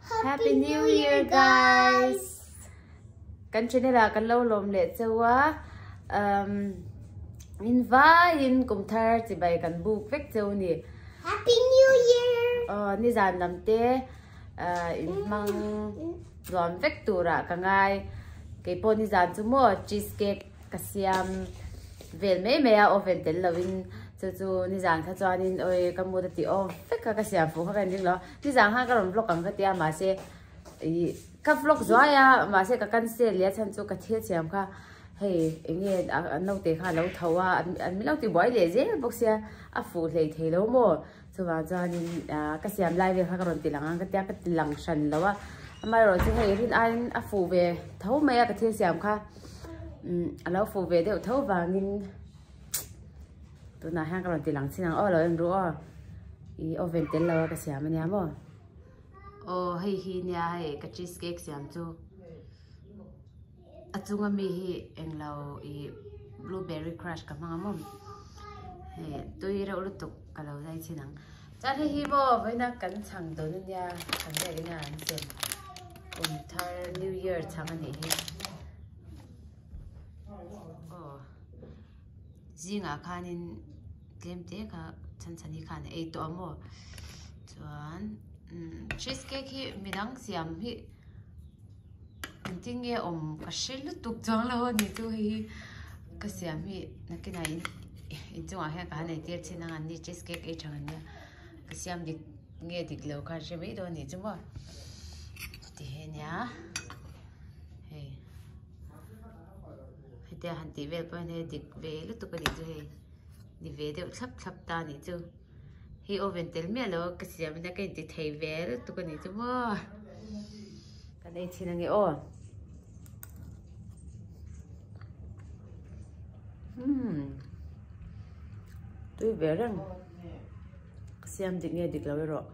Happy New Year guys! Kan channel ah kan lo lawm leh cheu a, um, in vaiin kum thar chibai kan buk vek cheu ni. Happy New Year! Oh, nizan lam te uh, in hmang nuam vek turah ka ngai. Keipawh nizan chu maw cheesecake Ka siam vel mai mai a oven tel lo in chu chu nizan kha chuanin oi ka mood a ti off vek a ka siam fuh kha ka inring lo a nizan khan ka rawn vlog ang ka tia mahse ih ka vlog zuai a mahse ka cancel leh a chhan chu ka thil siam kha hei eng nge a naute kha a lo tho a an min lo ti buai leh zel bawk sia a fuh hlei thei lo maw. Chuvang chuanin ka siam lai vel kha ka rawn ti lang ang ka tia ka ti lang hran lo a, amaherawhchu hei rin aiin a fuh ve tho mai a ka thil siam kha a lo fuh ve deuh tho vangin tunah hian ka rawn ti lang chin ang aw lo en ru aw ih oven tel lo a ka siam ania maw aw hei hi nia hei ka cheese cake siam chu. A chunga mi hi englo ih blueberry crush ka hmang a maw hei tui reuh lutuk ka lo zai chhin ang chuan hei hi maw vawiina kan chhang dawn ania kan biak ina an sem kum thar new year chhang a nih hi aw zingah khanin tlem te kha chhan chhan hi khan a ei tawh a maw chuan cheese cake hi midang siam hi. Engtin nge awm ka hre lutuk chuang lo a ni chu hei hi ka siam hi nakinah in inchungah hian ka han eitir chin ang an ni cheese cake ei thang an nia ka siam dik nge dik lo kha an hre mai dawn a ni chu maw ti hi ania hei hetia han tih vel pawh hian hei dik ve lutuk a ni chu hei ni ve deuh thlap thlap ta a ni chu. Hei oven tel miah lo a ka siam ina ka inti thei ve lutuk a ni chu maw. Kan ei thin ange aw. Hmm. Tui ve reng. Siam dik nge dik lo erawh.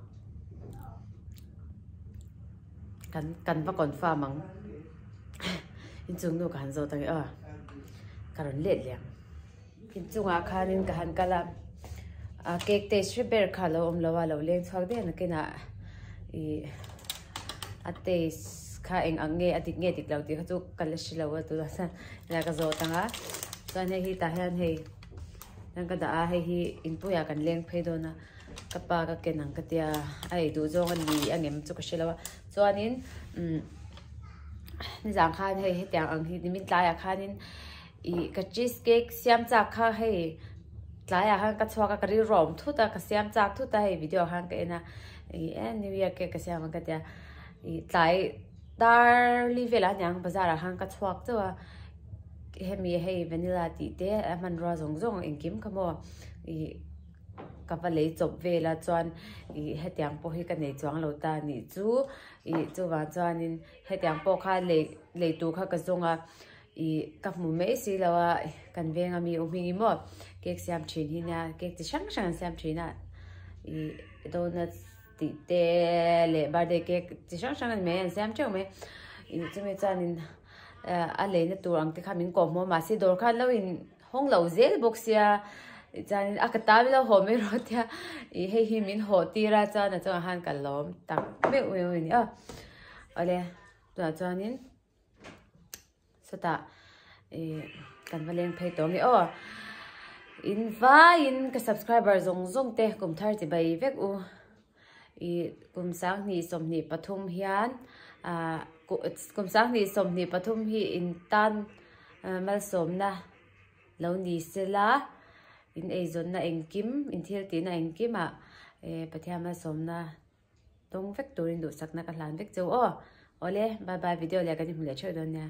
Kan kan va confirm ang. Inchung nu ka han zawt ange aw. Ka rawn let leh ang. Inchungah khanin ka han kal a, a cake taste hre ber kha alo awm lo a, alo leng chhuak daih a nakinah ih a taste kha eng ang nge a dik nge dik lo tih kha chu ka la hre lo a tunah chuan ila ka zawt ang a, chuan hei hi tah hian hei hian ka dah a hei hi inpuiah kan leng phei dawn a ka pa ka ken ang ka tia a ei duh zawng a ni ang em chu ka hre lo a chuanin umm nizan khan hei hetiang ang hi nimin tlaiah khanin. Ih ka cheese cake siam chak kha hei tlaiah khan ka chhuak a ka rilru a awm thut a ka siam chak thut a hei video ah khan ka en a ih e new year cake ka siam ang ka tia ih tlai dar li velah aniang bazar ah khan ka chhuak chauh a hemi hei vanilla tih te a hmanrua zawng zawng engkim kha maw ih ka va lei chawp vel a chuan ih hetiang pawh hi ka nei chuang lo ta a nih chu ih chuvang chuanin hetiang pawh kha lei lei tur kha ka zawng a. Ih ka hmu mai si lo a, kan veng ami u hming hi maw cake siam thin hi nia, cake chi hrang hrang an siam thin a, ih donuts tih te leh birthday cake chi hrang hrang a ni mai an siam teuh mai, ih chumi chuanin a leina tur ang te kha min kawh hmuh a mahse dawr khan lo in hawng lo zel bawk sia chuanin a ka ta milo haw mai rawh tia ih hei hi min hawh tir a chuan a chungah khan ka lawm tak meuh meuh a ni a, awle tunah chuanin. Sawtah ih kan va leng phei tawh nge aw. In vaiin ka subscriber zawng zawng te kum thar chi bai vek u. Ih kum sanghnih 23 hian ah kum sanghnih 23 hi in tan malsawmna lo ni sela in eizawnna engkim in thil tihna engkimah Pathian malsawmna Tawng vek turin duhsakna ka hlan vek cheu aw. Awle, bye bye video leh kan inhmu leh theuh dawn nia.